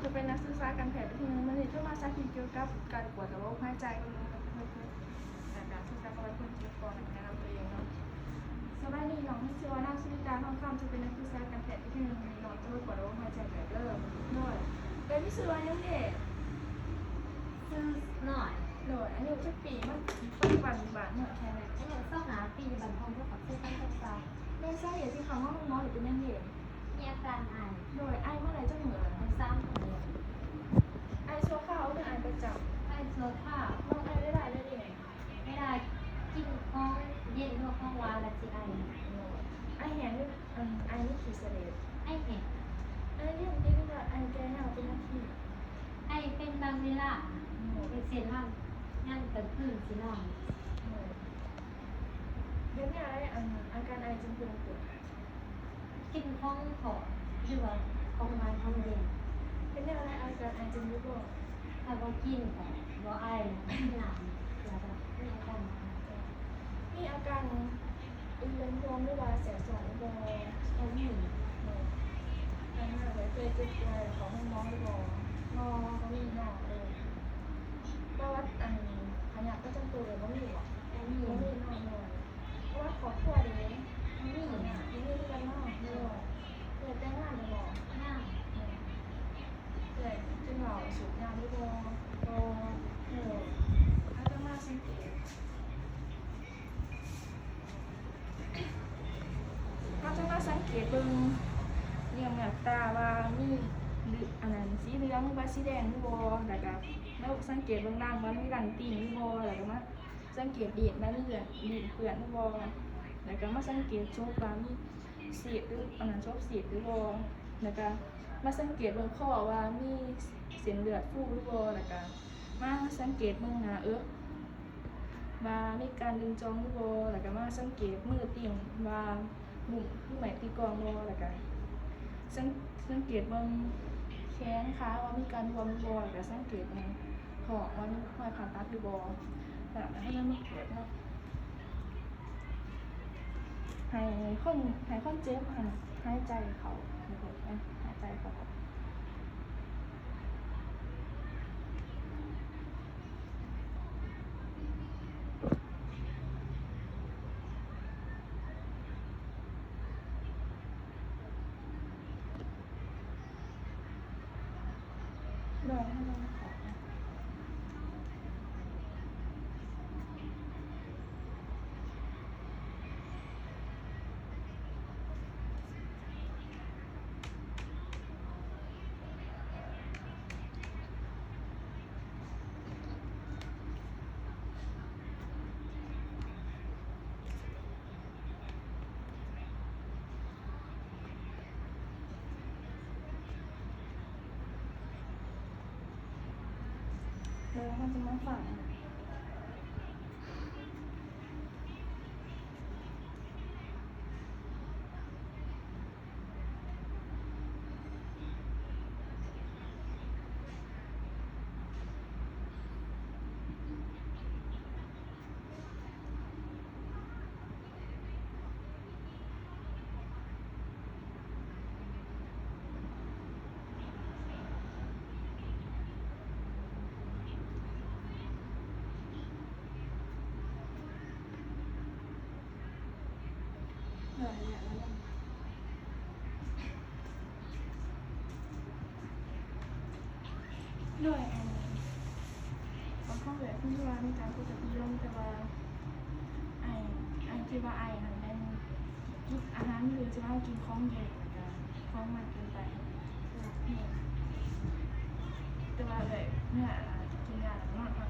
ຈະເປັນນັກສຶກສາການແພດປີທີໜຶ່ງ ມື້ນີ້ຈະມາສາທິດກ່ຽວກັບການກວດລະບົບຫາຍໃຈຂອງໜຶ່ງຄົນ ແລະ ການສຶກສາປະຫວັດຄົນເຈັບປົວ ແລະ ການນຳຕົວເອງເນາະ. ສະບາຍດີ, ນ້ອງມີຊື່ວ່ານາງ ສຸນິຕາ ທອງຄຳ, ຈະເປັນນັກສຶກສາການແພດປີທີໜຶ່ງ ມື້ນີ້ນ້ອງຈະມາກວດລະບົບຫາຍໃຈເລີຍເດີ. ໂດຍ ເອີຍ ມີຊື່ວ່າຫຍັງເດ? ຊື່ໜ້ອຍ. ໂດຍ ອາຍຸຈັກປີ? ມາປັດຈຸບັນຢູ່ບ້ານເນາະ ແຂງແຮງ. ອາຍຸຊາວຫ້າປີ ຢູ່ບ້ານທອງ ເມືອງປາກເຊ ແຂວງຈຳປາສັກ. ໂດຍ ສາເຫດທີ່ເຂົ້າມາໂຮງໝໍນີ້ເປັນຫຍັງເດ? ມີອາການໄອ. ໂດຍ ໄອມາໄດ້ຈັກມື້ແລ້ວ? ໄອສາມມື້ແລ້ວ. ໄອຊົ່ວຄາວ ຫຼື ໄອປະຈຳ? ໄອຊົ່ວຄາວ. ນ້ອງໄອຫຼາຍໆເລີຍເດ? ເວລາກິນຂອງເຢັນ ຫຼື ຂອງຫວານແລ້ວຊິໄອ. ໂດຍ ໄອແຫ້ງ ຫຼື ອັນ ໄອມີຂີ້ສະເລດ? ໄອແຫ້ງ. ໄອລຽນຕິດ ຫຼືວ່າໄອແກ່ຍາວເປັນນາທີ? ໄອເປັນບາງເວລາ. ໂດຍ ເປັນເຊັ່ນວ່າງານກາງຄືນຊິນອນ. ໂດຍ ເປັນແນວໃດ ອັນ ອາການໄອຈຶ່ງເພີ່ມຂຶ້ນ? ກິນຂອງທອດ ຫຼືວ່າຂອງຫວານຂອງເຢັນ. ເປັນແນວໃດ ອາການໄອຈຶ່ງຫຼຸດລົງ? ຖ້າບໍ່ກິນກໍບໍ່ໄອ ແລ້ວກໍກິນນ້ຳ ແລ້ວກໍມີອາການ ມີອາການອື່ນພວມ ຫຼືວ່າແຊກຊ້ອນອີກບໍ່? ບໍ່ມີ. ໂດຍ ຜ່ານມາເຄີຍເຈັບປ່ວຍເຂົ້າໂຮງໝໍຫຼືບໍ່? ບໍ່. ບໍ່ມີເນາະ. ເອີ ປະຫວັດອັນພະຍາດປະຈຳໂຕເລີຍບໍ່ມີບໍ? ບໍ່ມີ. ບໍ່ມີເນາະ. ໂດຍ ປະຫວັດຄອບຄົວເດ? ບໍ່ມີ. ບໍ່ມີຄືກັນເນາະ. ໂດຍ ເຄີຍແຕ່ງງານແລ້ວບໍ? ຍັງ. ເອີຍ ກິນເຫຼົ້າສູບຢາຫຼືບໍ່? ບໍ່. ໂດຍ ເຮົາຈະມາສັງເກດ ເຮົາຈະມາສັງເກດເບິ່ງເຫຍື່ອງເໝືອກຕາວ່າມີ ອັນນັ້ນ ສີເຫຼືອງ ຫຼືວ່າສີແດງຫຼືບໍ່? ແລ້ວກະມາສັງເກດເບິ່ງດັງວ່າມີດັງຕີງຫຼືບໍ່? ແລ້ວກະມາສັງເກດດີດວ່າມີເລືອດ ດີດເປື້ອນຫຼືບໍ່? ແລ້ວກະມາສັງເກດສົບວ່າມີ ຊີດ ຫຼື ອັນນັ້ນ ສົບຊີດຫຼືບໍ່? ແລ້ວກະມາສັງເກດເບິ່ງຄໍວ່າມີເສັ້ນເລືອດຟູຫຼືບໍ່? ແລ້ວກະມາສັງເກດເບິ່ງໜ້າເອິກວ່າມີການດຶງຈ່ອງຫຼືບໍ່? ແລ້ວກະມາສັງເກດມືຕີງວ່ານຸ້ມ ໜຸ່ມໄມ້ຕີກອງບໍ່? ແລ້ວກະສັງ ສັງເກດເບິ່ງແຂນຂາວ່າມີການບວມຫຼືບໍ່? ແລ້ວກະສັງເກດເບິ່ງທ້ອງວ່າມີຮອຍຜ່າຕັດຫຼືບໍ່? ແລ້ວໃຫ້ມາກວດເນາະ. ໃຫ້ຄົນ ໃຫ້ຄົນເຈັບຫັ້ນຫາຍໃຈເຂົ້າ ເອີ ຫາຍໃຈເຂົ້າອອກ. ແລ້ວເຮົາຈະມາຟັງ ໂດຍ ອັນ ບາງຄົນກໍອາດຄິດວ່າມີການປົກກະຕິລົງ ແຕ່ວ່າໄອ ໄອທີ່ວ່າໄອຫັ້ນແມ່ນກິນອາຫານ ຫຼື ທີ່ວ່າເຮົາກິນຂອງເຢັນ ແລ້ວກະຂອງມັນເກີນໄປ. ແຕ່ວ່າເອື້ອຍ ເມື່ອ ອ່າ ກິນຢາແລ້ວເນາະ ເຮົາ